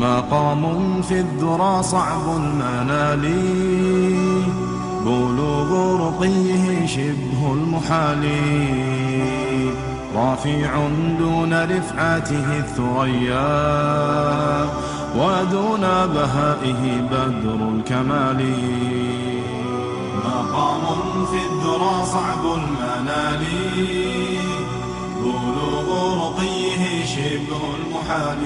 مقام في الذرى صعب المنال، بلوغ رقيه شبه المحال، رافع دون رفعته الثريا، ودون بهائه بدر الكمال. مقام في الذرى صعب المنال، بلوغ رقيه شبه المحال،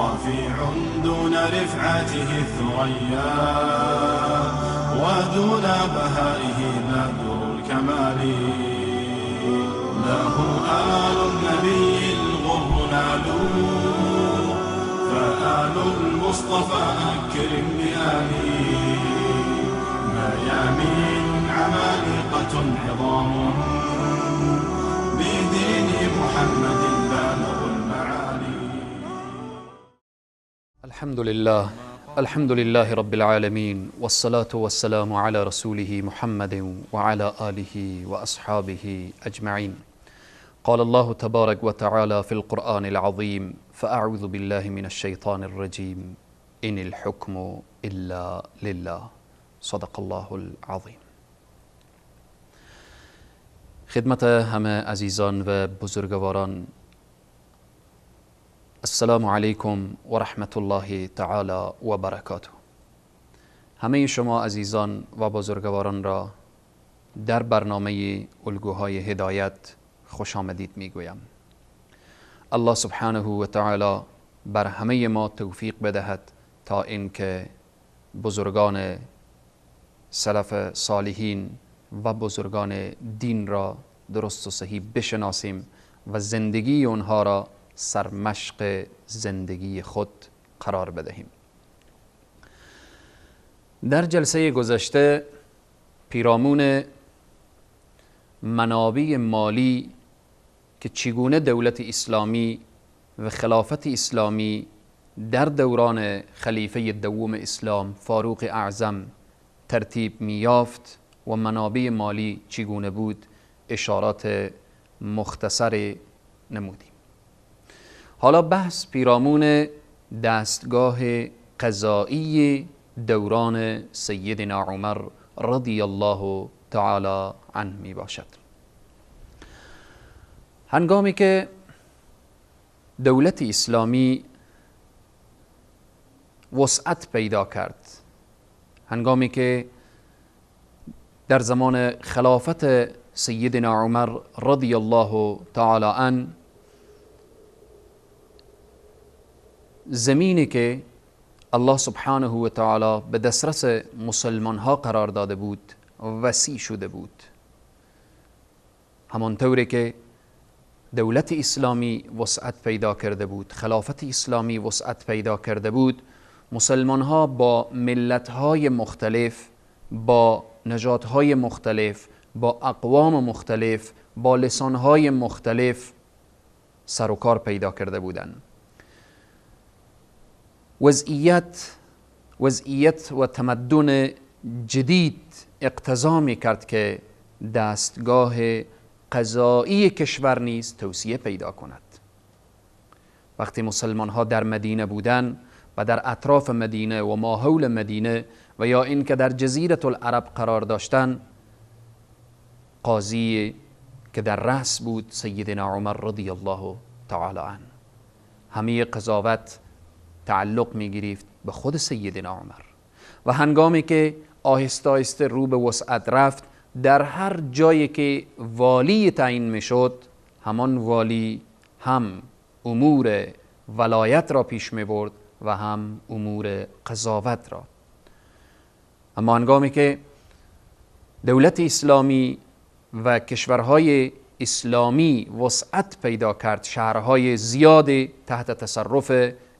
رفيع دون رفعته الثريا، ودون بهائه بدر الكمال. له آل النبي الغر نالوا، فآل المصطفى أكرم بآله. ميامين عمالقة عظام، بدين محمد بالغ المعالي. الحمد لله، الحمد لله رب العالمين، والصلاة والسلام على رسوله محمد وعلى آله وأصحابه أجمعين. قال الله تبارك وتعالى في القرآن العظيم: فأعوذ بالله من الشيطان الرجيم، إن الحكم إلا لله. صدق الله العظیم. خدمت همه عزیزان و بزرگواران، السلام علیکم و رحمت الله تعالی و برکاته. همه شما عزیزان و بزرگواران را در برنامه الگوهای هدایت خوش آمدید میگویم. الله سبحانه و تعالی بر همه ما توفیق بدهد تا اینکه بزرگان سلف صالحین و بزرگان دین را درست و صحیح بشناسیم و زندگی اونها را سرمشق زندگی خود قرار بدهیم. در جلسه گذشته پیرامون منابع مالی که چگونه دولت اسلامی و خلافت اسلامی در دوران خلیفه دوم اسلام فاروق اعظم ترتیب میافت و منابع مالی چگونه بود اشارات مختصر نمودیم. حالا بحث پیرامون دستگاه قضایی دوران سیدنا عمر رضی الله تعالی عنه می باشد. هنگامی که دولت اسلامی وسعت پیدا کرد، هنگامی که در زمان خلافت سیدنا عمر رضی الله تعالی عنه زمینی که الله سبحانه و تعالی به دسترس مسلمان ها قرار داده بود وسیع شده بود، همانطوری که دولت اسلامی وسعت پیدا کرده بود، خلافت اسلامی وسعت پیدا کرده بود، مسلمان ها با ملت های مختلف، با نژادهای مختلف، با اقوام مختلف، با لسان های مختلف سر و کار پیدا کرده بودند. وضعیت و تمدن جدید اقتضا می کرد که دستگاه قضایی کشور نیز توسعه پیدا کند. وقتی مسلمان ها در مدینه بودند و در اطراف مدینه و ماحول مدینه و یا اینکه در جزیره العرب قرار داشتند، قاضی که در رأس بود سیدنا عمر رضی الله تعالی عنه، همه قضاوت تعلق می گرفت به خود سیدنا عمر. و هنگامی که آهسته آهسته رو به وسعت رفت، در هر جایی که والی تعیین می شد، همان والی هم امور ولایت را پیش می برد و هم امور قضاوت را. اما هنگامی که دولت اسلامی و کشورهای اسلامی وسعت پیدا کرد، شهرهای زیاد تحت تصرف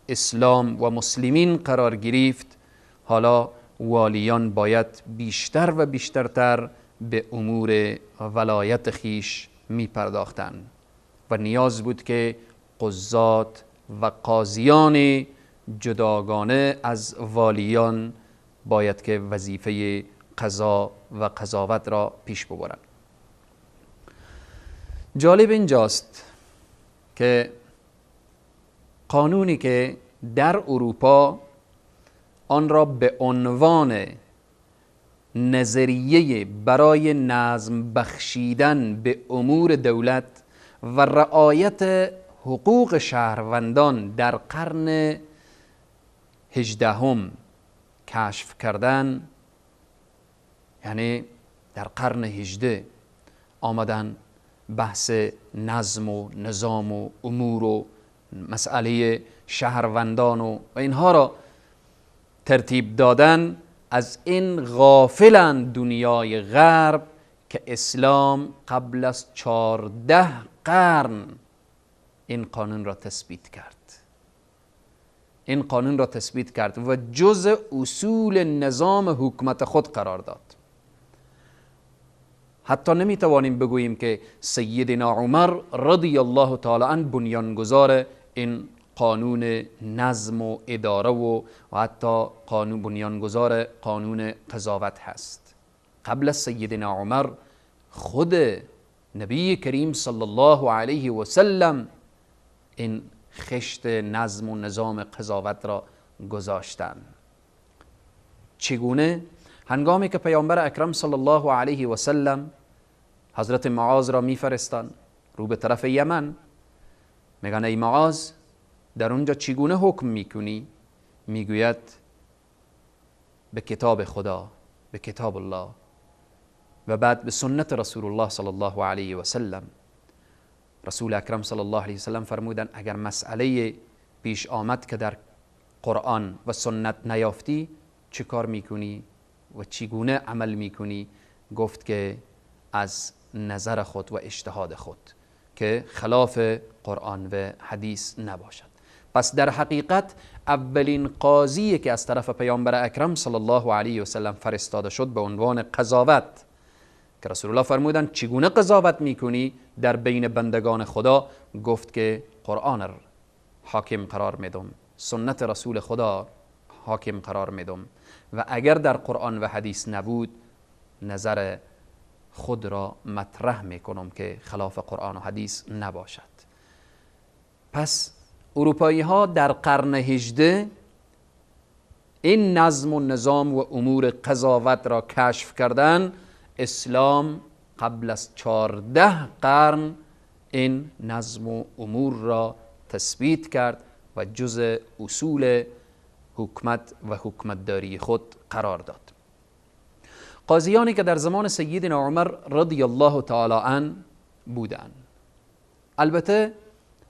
اسلام و مسلمین قرار گرفت، حالا والیان باید بیشتر و بیشترتر به امور ولایت خیش می پرداختند و نیاز بود که قضات و قاضیان جداگانه از والیان باید که وظیفه قضا و قضاوت را پیش ببرند. جالب اینجاست که قانونی که در اروپا آن را به عنوان نظریه برای نظم بخشیدن به امور دولت و رعایت حقوق شهروندان در قرن 18 کشف کردن، یعنی در قرن 18 آمدن بحث نظم و نظام و امور و مسئله شهروندان و اینها را ترتیب دادن. از این غافلند دنیای غرب که اسلام قبل از 14 قرن این قانون را تثبیت کرد. این قانون را تثبیت کرد و جزء اصول نظام حکومت خود قرار داد. حتی نمیتوانیم بگوییم که سیدنا عمر رضی الله تعالی عنه بنیانگذار این قانون نظم و اداره و حتی قانون بنیانگذار قانون قضاوت هست. قبل از سیدنا عمر خود نبی کریم صلی الله علیه و سلم این خشت نظم و نظام قضاوت را گذاشتن. چگونه؟ هنگامی که پیامبر اکرم صلی الله علیه و سلم حضرت معاذ را میفرستند رو به طرف یمن، میگن ای معاذ در اونجا چگونه حکم میکنی؟ میگوید به کتاب خدا، به کتاب الله و بعد به سنت رسول الله صلی الله علیه و سلم. رسول اکرم صلی الله علیه و سلم فرمودن اگر مسئله پیش آمد که در قرآن و سنت نیافتی چه کار میکنی و چگونه عمل میکنی؟ گفت که از نظر خود و اجتهاد خود که خلاف قرآن و حدیث نباشد. پس در حقیقت اولین قاضی که از طرف پیامبر اکرم صلی الله علیه و سلم فرستاده شد به عنوان قضاوت، که رسول الله فرمودن چگونه قضاوت میکنی در بین بندگان خدا؟ گفت که قرآن حاکم قرار میدم، سنت رسول خدا حاکم قرار میدم و اگر در قرآن و حدیث نبود نظر خود را مطرح میکنم که خلاف قرآن و حدیث نباشد. پس اروپایی ها در قرن 18 این نظم و نظام و امور قضاوت را کشف کردن. اسلام قبل از 14 قرن این نظم و امور را تثبیت کرد و جزء اصول حکومت و حکومتداری خود قرار داد. قاضیانی که در زمان سیدنا عمر رضی الله تعالی عنه بودند، البته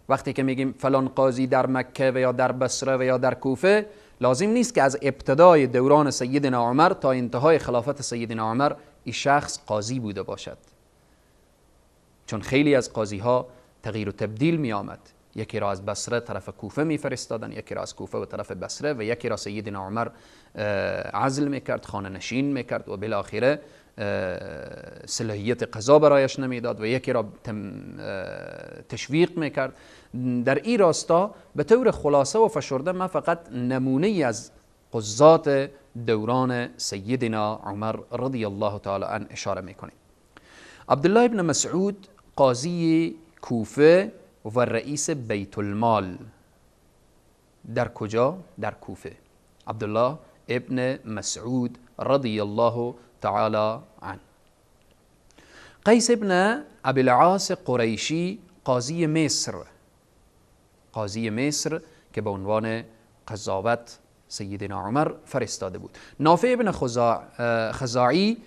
وقتی که میگیم فلان قاضی در مکه و یا در بصره و یا در کوفه، لازم نیست که از ابتدای دوران سیدنا عمر تا انتهای خلافت سیدنا عمر این شخص قاضی بوده باشد، چون خیلی از قاضی ها تغییر و تبدیل می آمد. یکی را از بصره طرف کوفه می فرستادن، یکی را از کوفه و طرف بصره، و یکی را سیدنا عمر عزل میکرد، خانه نشین میکرد و بالاخره صلاحیت قضا برایش نمیداد و یکی را تشویق میکرد. در این راستا به طور خلاصه و فشرده ما فقط نمونه از قضات دوران سیدنا عمر رضی الله تعالی عنه اشاره میکنیم. عبدالله ابن مسعود قاضی کوفه و رئیس بیت المال در کجا؟ در کوفه. عبدالله ابن مسعود رضی الله تعالی عنه. قیس ابن ابی العاص قریشی قاضی مصر، قاضی مصر که به عنوان قضاوت سیدنا عمر فرستاده بود. نافع ابن خزاعی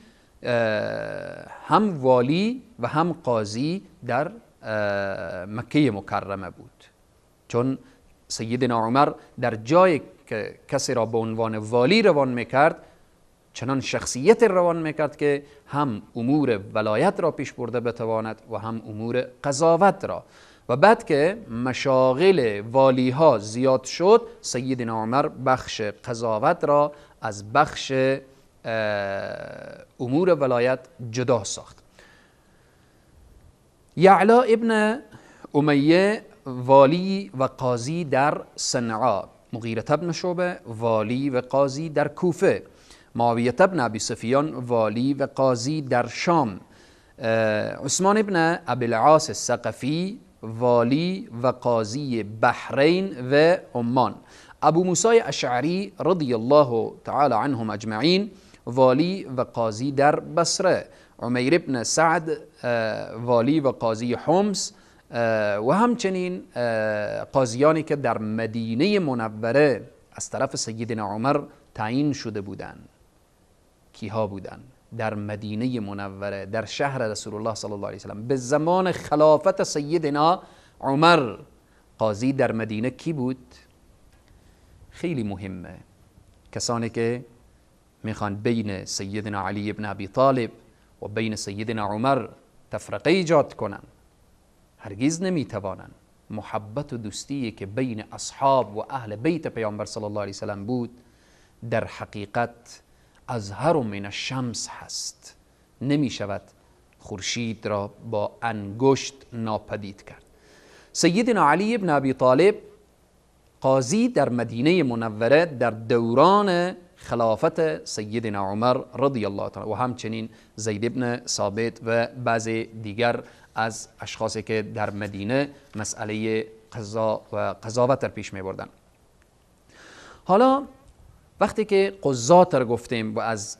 هم والی و هم قاضی در مکه مکرمه بود، چون سیدنا عمر در جایی که کسی را به عنوان والی روان میکرد چنان شخصیت روان میکرد که هم امور ولایت را پیش برده بتواند و هم امور قضاوت را. و بعد که مشاغل والی ها زیاد شد، سیدنا عمر بخش قضاوت را از بخش امور ولایت جدا ساخت. یعلا ابن امیه والی و قاضی در صنعا، مغیره ابن شعبه والی و قاضی در کوفه، معاویه ابن ابی سفیان والی و قاضی در شام، عثمان ابن ابی العاص الثقفی والی و قاضی بحرین و عمان. ابو موسی اشعری رضی الله تعالی عنهم اجمعین والی و قاضی در بصره. عمیر ابن سعد والی و قاضی حمص و همچنین قاضیانی که در مدینه منوره از طرف سیدنا عمر تعیین شده بودند. کیها بودند؟ در مدینه منوره، در شهر رسول الله صلی الله علیه وسلم، به زمان خلافت سیدنا عمر قاضی در مدینه کی بود؟ خیلی مهمه. کسانی که میخوان بین سیدنا علی ابن ابی طالب و بین سیدنا عمر تفرقه ایجاد کنن، هرگز نمیتوانن. محبت و دوستی که بین اصحاب و اهل بیت پیامبر صلی الله علیه وسلم بود، در حقیقت ازهر من الشمس هست. نمی شود خورشید را با انگشت ناپدید کرد. سیدنا علی ابن ابی طالب قاضی در مدینه منوره در دوران خلافت سیدنا عمر رضی الله تعالی، و همچنین زید ابن ثابت و بعض دیگر از اشخاصی که در مدینه مسئله قضا و قضاوت در پیش می بردن. حالا وقتی که قضات را گفتیم و از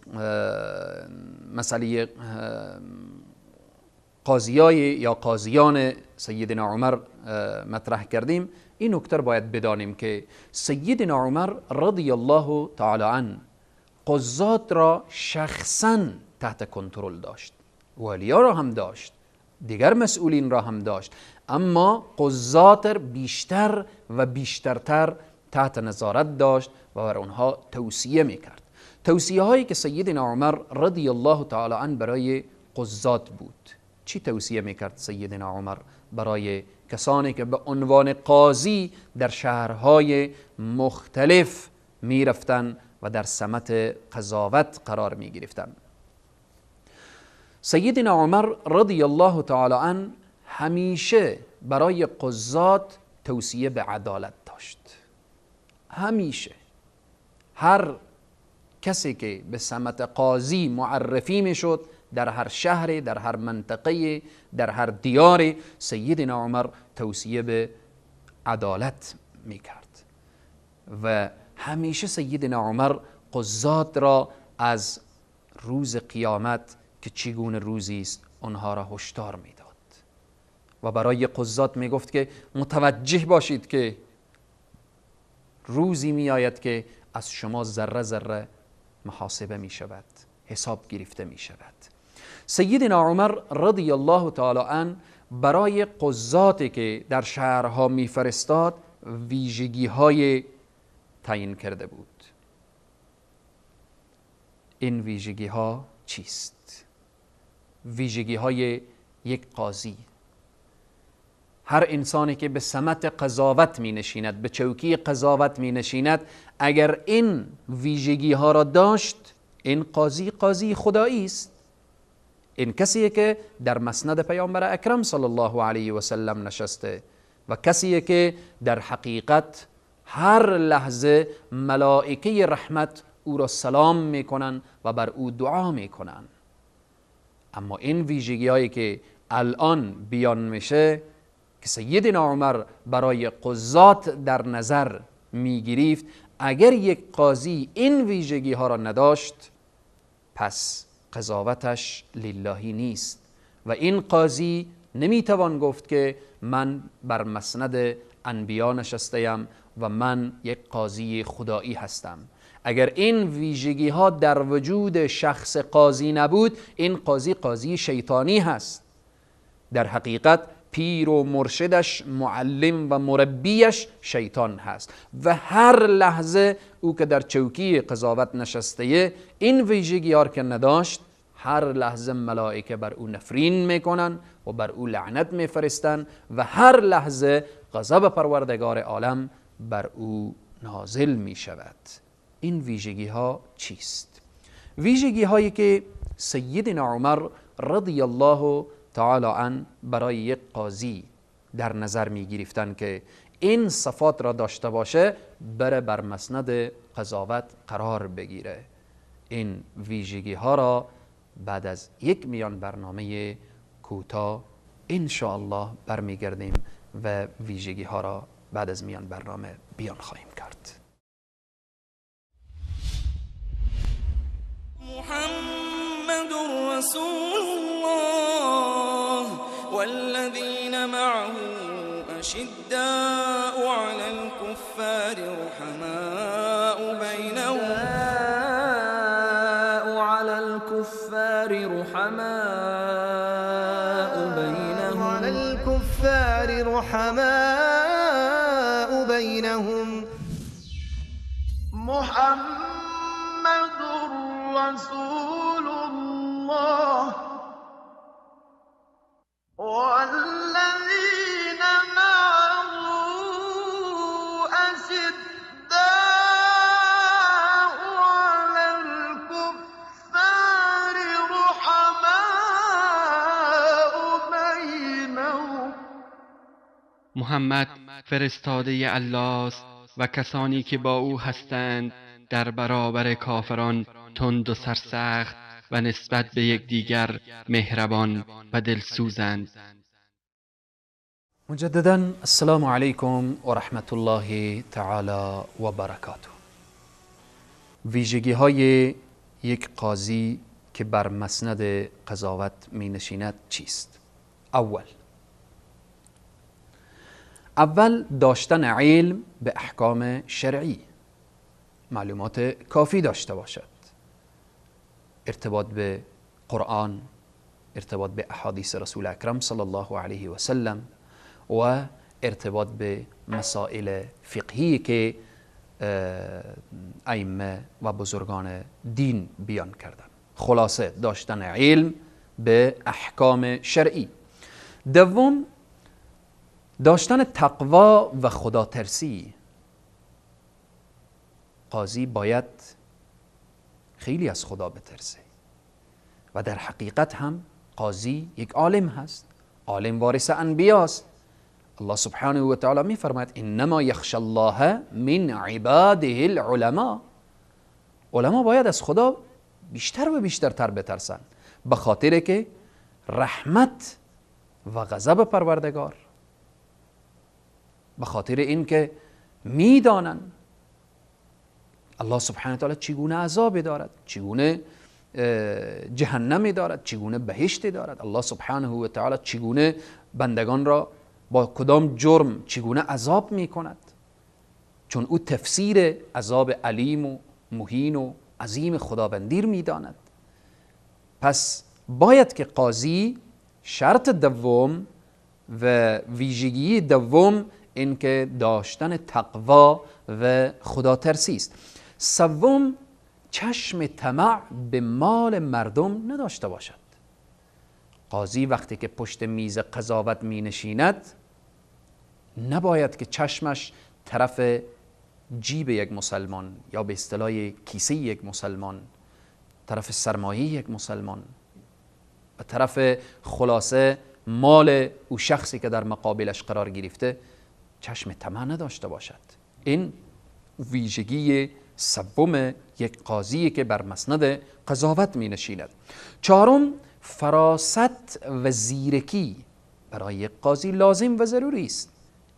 مسئله قاضیای یا قاضیان سیدنا عمر مطرح کردیم، این نکته باید بدانیم که سیدنا عمر رضی الله تعالی عنه قضات را شخصا تحت کنترل داشت، والیا را هم داشت، دیگر مسئولین را هم داشت، اما قضات بیشتر و بیشترتر تحت نظارت داشت و بر آنها توصیه میکرد. توصیه هایی که سیدنا عمر رضی الله تعالی عنه برای قضات بود، چی توصیه میکرد سیدنا عمر برای کسانی که به عنوان قاضی در شهرهای مختلف میرفتن و در سمت قضاوت قرار میگرفتن؟ سیدنا عمر رضی الله تعالی عنه همیشه برای قضات توصیه به عدالت داشت. همیشه هر کسی که به سمت قاضی معرفی میشد، در هر شهر، در هر منطقه، در هر دیار، سیدنا عمر توصیه به عدالت میکرد و همیشه سیدنا عمر قضات را از روز قیامت که چگونه روزی است آنها را هشدار میداد و برای قضات میگفت که متوجه باشید که روزی میآید که از شما ذره ذره محاسبه می شود، حساب گرفته می شود. سیدنا عمر رضی الله تعالی عنه برای قضاتی که در شهرها میفرستاد ویژگی های تعیین کرده بود. این ویژگی ها چیست؟ ویژگی های یک قاضی. هر انسانی که به سمت قضاوت می نشیند، به چوکی قضاوت می نشیند، اگر این ویژگی ها را داشت، این قاضی قاضی خدایی است. این کسیه که در مسند پیامبر اکرم صلی الله علیه و سلم نشسته و کسیه که در حقیقت هر لحظه ملائکه رحمت او را سلام میکنن و بر او دعا میکنن. اما این ویژگی هایی که الان بیان میشه که سیدنا عمر برای قضات در نظر میگرفت، اگر یک قاضی این ویژگی ها را نداشت، پس قضاوتش للهی نیست و این قاضی نمیتوان گفت که من بر مسند انبیا نشستیم و من یک قاضی خدایی هستم. اگر این ویژگی ها در وجود شخص قاضی نبود، این قاضی قاضی شیطانی هست. در حقیقت پیر و مرشدش، معلم و مربیش شیطان هست و هر لحظه او که در چوکی قضاوت نشسته این ویژگی ها که نداشت، هر لحظه ملائکه بر او نفرین میکنن و بر او لعنت میفرستن و هر لحظه غضب پروردگار عالم بر او نازل میشود. این ویژگی ها چیست؟ ویژگی هایی که سیدنا عمر رضی الله تعالی عنه برای یک قاضی در نظر می گرفتن که این صفات را داشته باشه، بره بر مسند قضاوت قرار بگیره. این ویژگی ها را بعد از یک میان برنامه کوتاه ان شاء الله برمیگردیم و ویژگی ها را بعد از میان برنامه بیان خواهیم کرد. محمد رسول الله والذین معه أشداء على الكفار رحماء بينهم على الكفار رحماء بينهم على الكفار رحماء بينهم محمد رسول الله والذين معه أشداء على الكفار رحماء بينهم. محمد فرستاده الله است و کسانی که با او هستند در برابر کافران تند و سرسخت و نسبت به یکدیگر مهربان و دلسوزند. مجددا السلام علیکم و رحمت الله تعالی و برکاته. ویژگی های یک قاضی که بر مسند قضاوت می نشیند چیست؟ اول داشتن علم به احکام شرعی، معلومات کافی داشته باشد، ارتباط به قرآن، ارتباط به احادیث رسول اکرم صلی الله علیه و سلم و ارتباط به مسائل فقهی که ائمه و بزرگان دین بیان کردن. خلاصه داشتن علم به احکام شرعی. دوم، داشتن تقوا و خدا ترسی. قاضی باید خیلی از خدا بترسه و در حقیقت هم قاضی یک عالم هست، عالم وارث انبیاست. الله سبحانه و تعالی می فرماید انما یخشى الله من عباده العلماء. علما باید از خدا بیشتر و بیشتر تر بترسن، به خاطر که رحمت و غضب پروردگار، به خاطر اینکه میدانن الله سبحانه و تعالی چگونه عذاب دارد، چگونه جهنمی دارد، چگونه بهشتی دارد، الله سبحانه و تعالی چگونه بندگان را با کدام جرم چگونه عذاب می کند، چون او تفسیر عذاب علیم و مهین و عظیم خداوندی می داند. پس باید که قاضی شرط دوم و ویژگی دوم این که داشتن تقوا و خدا ترسی است. سوم، چشم طمع به مال مردم نداشته باشد. قاضی وقتی که پشت میز قضاوت می نشیند نباید که چشمش طرف جیب یک مسلمان یا به اصطلاح کیسه یک مسلمان، طرف سرمایه یک مسلمان و طرف خلاصه مال او شخصی که در مقابلش قرار گرفته چشم طمع نداشته باشد. این ویژگی سوم یک قاضی که بر مسند قضاوت می نشیند. چهارم، فراست و زیرکی برای یک قاضی لازم و ضروری است.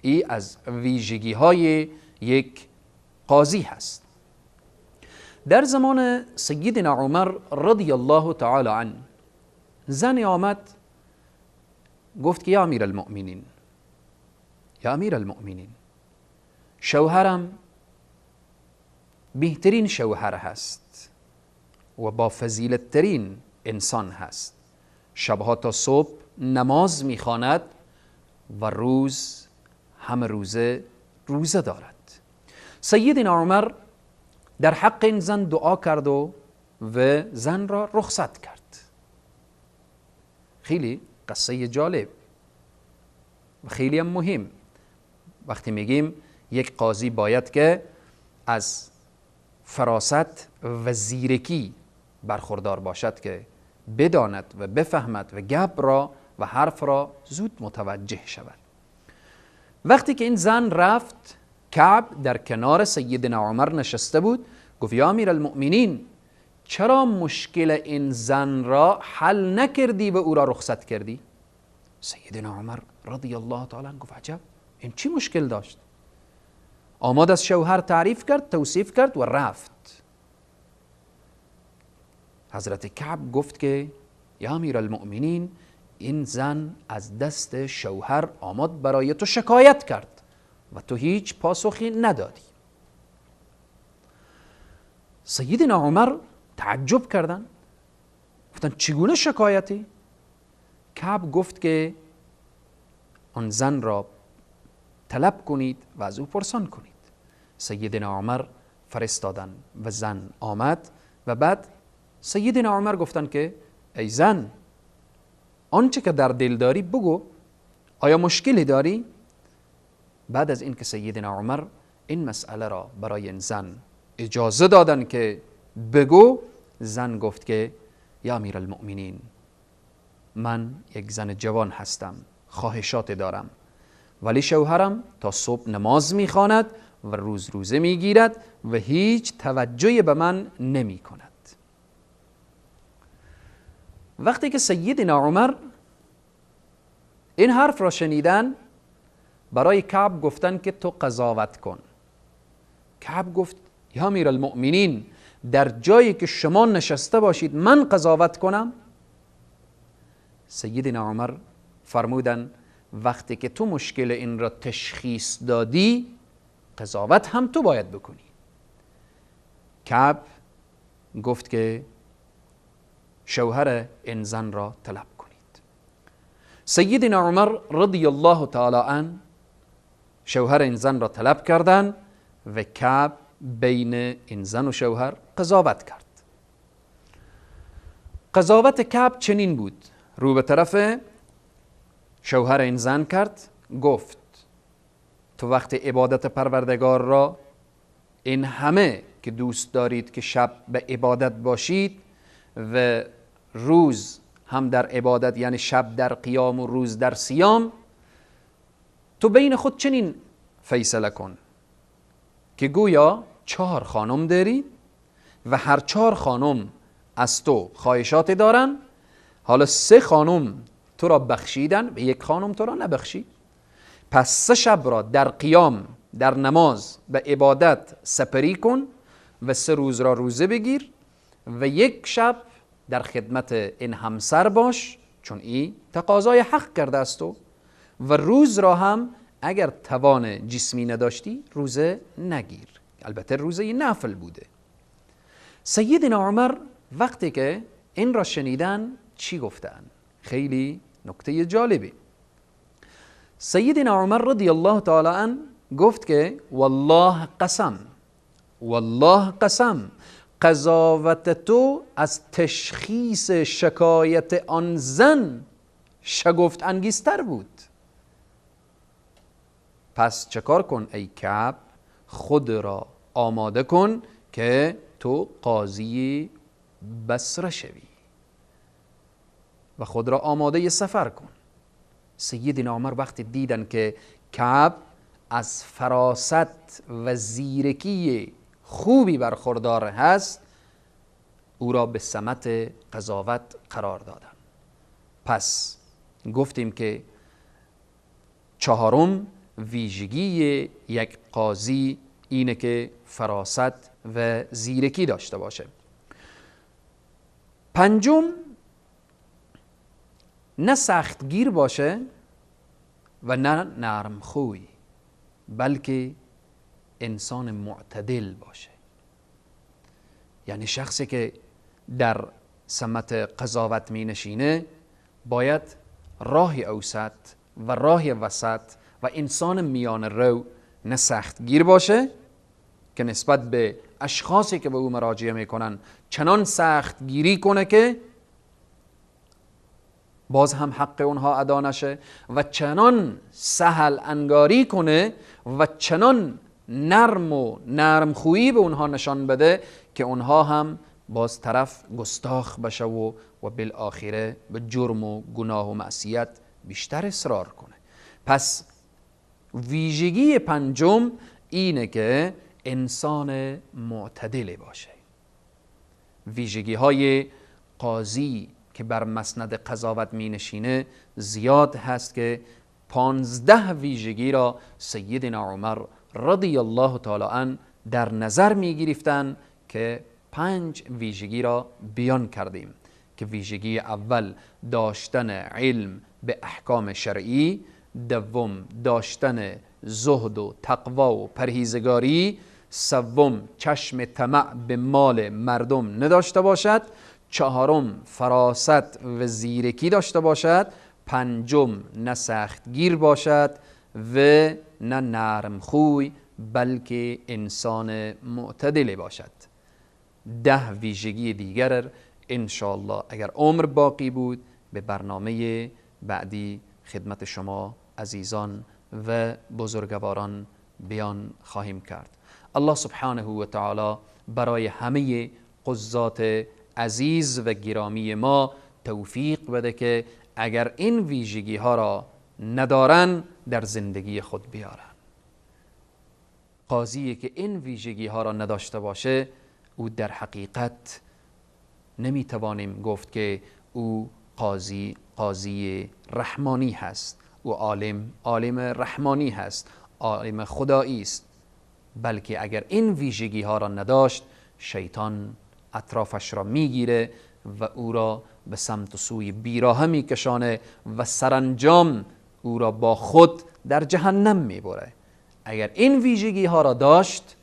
ای از ویژگی های یک قاضی هست. در زمان سیدنا عمر رضی الله تعالی عنه زنی آمد گفت که یا امیر المؤمنین، یا امیر المؤمنین، شوهرم بهترین شوهر هست و با فضیلت ترین انسان هست، شبها تا صبح نماز میخواند و روز همه روزه روزه دارد. سیدنا عمر در حق این زن دعا کرد و زن را رخصت کرد. خیلی قصه جالب و خیلی هم مهم. وقتی میگیم یک قاضی باید که از فراست و زیرکی برخوردار باشد که بداند و بفهمد و گپ را و حرف را زود متوجه شود. وقتی که این زن رفت، کعب در کنار سیدنا عمر نشسته بود، گفت یا امیر المؤمنین، چرا مشکل این زن را حل نکردی و او را رخصت کردی؟ سیدنا عمر رضی الله تعالی عنه گفت عجب، این چی مشکل داشت؟ آمد از شوهر تعریف کرد، توصیف کرد و رفت. حضرت کعب گفت که یا امیر المؤمنین، این زن از دست شوهر آمد برای تو شکایت کرد و تو هیچ پاسخی ندادی. سیدنا عمر تعجب کردن، گفتن چگونه شکایتی؟ کعب گفت که آن زن را طلب کنید و از او پرسان کنید. سیدنا عمر فرستادن و زن آمد و بعد سیدنا عمر گفتن که ای زن، آنچه که در دل داری بگو، آیا مشکلی داری؟ بعد از اینکه سیدنا عمر این مسئله را برای این زن اجازه دادن که بگو، زن گفت که یا امیر المؤمنین، من یک زن جوان هستم، خواهشات دارم، ولی شوهرم تا صبح نماز میخواند و روز روزه میگیرد و هیچ توجهی به من نمی کند. وقتی که سیدنا عمر این حرف را شنیدن، برای کعب گفتن که تو قضاوت کن. کعب گفت یا امیر المؤمنین، در جایی که شما نشسته باشید من قضاوت کنم؟ سیدنا عمر فرمودن وقتی که تو مشکل این را تشخیص دادی، قضاوت هم تو باید بکنی. کعب گفت که شوهر این زن را طلب کنید. سیدنا عمر رضی الله تعالی عنه شوهر این زن را طلب کردن و کعب بین این زن و شوهر قضاوت کرد. قضاوت کعب چنین بود، رو به طرف شوهر این زن کرد، گفت تو وقت عبادت پروردگار را این همه که دوست دارید که شب به عبادت باشید و روز هم در عبادت، یعنی شب در قیام و روز در صیام، تو بین خود چنین فیصله کن که گویا 4 خانم داری و هر 4 خانم از تو خواهشات دارن. حالا 3 خانم تو را بخشیدن و 1 خانم تو را نبخشید. پس 3 شب را در قیام، در نماز، به عبادت سپری کن و 3 روز را روزه بگیر و 1 شب در خدمت این همسر باش، چون این تقاضای حق کرده است تو، و روز را هم اگر توان جسمی نداشتی روزه نگیر. البته روزه نفل بوده. سیدنا عمر وقتی که این را شنیدن چی گفتن؟ خیلی نکته جالبی. سیدنا عمر رضی الله تعالی عنه گفت که والله قسم، والله قسم، قضاوت تو از تشخیص شکایت آن زن شگفت انگیزتر بود. پس چکار کن ای کعب؟ خود را آماده کن که تو قاضی بصره شوی و خود را آماده سفر کن. سیدنا عمر وقتی دیدن که کعب از فراست و زیرکی خوبی برخوردار هست، او را به سمت قضاوت قرار دادن. پس گفتیم که 4 ویژگی یک قاضی اینه که فراست و زیرکی داشته باشه. 5، نه سختگیر باشه و نه نرمخوی، بلکه انسان معتدل باشه. یعنی شخصی که در سمت قضاوت می نشینه باید راه اوسط و راه وسط و انسان میان رو، نه سختگیر باشه که نسبت به اشخاصی که به او مراجعه میکنن چنان سختگیری کنه که باز هم حق اونها ادا نشه، و چنان سهل انگاری کنه و چنان نرم و نرم خویی به اونها نشان بده که اونها هم باز طرف گستاخ بشه و بالآخره به جرم و گناه و معصیت بیشتر اصرار کنه. پس ویژگی 5 اینه که انسان معتدل باشه. ویژگی های قاضی که بر مسند قضاوت می نشینه زیاد هست که 15 ویژگی را سیدنا عمر رضی الله تعالی عنه در نظر می گرفتن که 5 ویژگی را بیان کردیم که ویژگی اول داشتن علم به احکام شرعی، دوم داشتن زهد و تقوا و پرهیزگاری، سوم چشم طمع به مال مردم نداشته باشد، چهارم فراست و زیرکی داشته باشد، پنجم نه سختگیر باشد و نه نرم خوی بلکه انسان معتدل باشد. 10 ویژگی دیگر انشاءالله اگر عمر باقی بود به برنامه بعدی خدمت شما عزیزان و بزرگواران بیان خواهیم کرد. الله سبحانه و تعالی برای همه قضات عزیز و گرامی ما توفیق بده که اگر این ویژگی ها را ندارن در زندگی خود بیارن. قاضی که این ویژگی ها را نداشته باشه او در حقیقت نمیتوانیم گفت که او قاضی رحمانی هست، او عالم رحمانی هست، عالم خدایی است، بلکه اگر این ویژگی ها را نداشت شیطان اطرافش را میگیره و او را به سمت و سوی بیراهه میکشانه و سرانجام او را با خود در جهنم میبره. اگر این ویژگی ها را داشت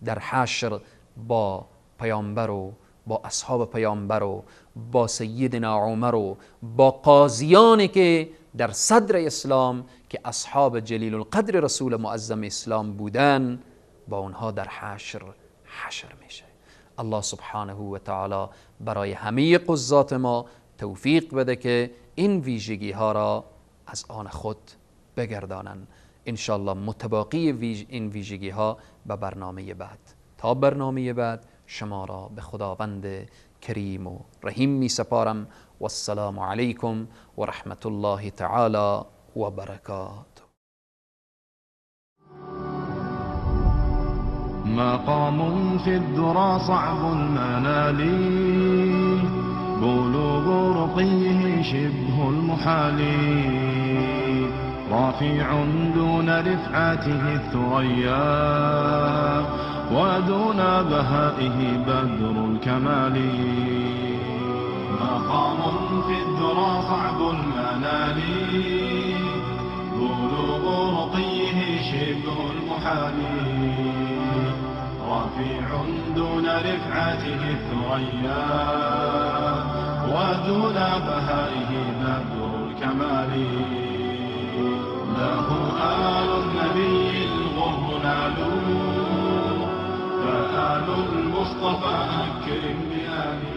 در حشر با پیامبر و با اصحاب پیامبر و با سیدنا عمر و با قاضیانی که در صدر اسلام که اصحاب جلیل القدر رسول معظم اسلام بودن با اونها در حشر میشه. الله سبحانه و تعالی برای همه قضات ما توفیق بده که این ویژگی ها را از آن خود بگردانن. انشالله متباقی این ویژگی ها به برنامه بعد. تا برنامه بعد شما را به خداوند کریم و رحیم می سپارم. والسلام علیکم و رحمت الله تعالی و برکاته. مقام في الذرى صعب المنال، بلوغ رقيه شبه المحال، رافع دون رفعته الثريا، ودون بهائه بدر الكمال. مقام في الذرى صعب المنال، بلوغ رقيه شبه المحال، رفيع دون رفعته الثريا، ودون بهائه بدر الكمال. له آل النبي الغر نالوا، فآل المصطفى أكرم بآله.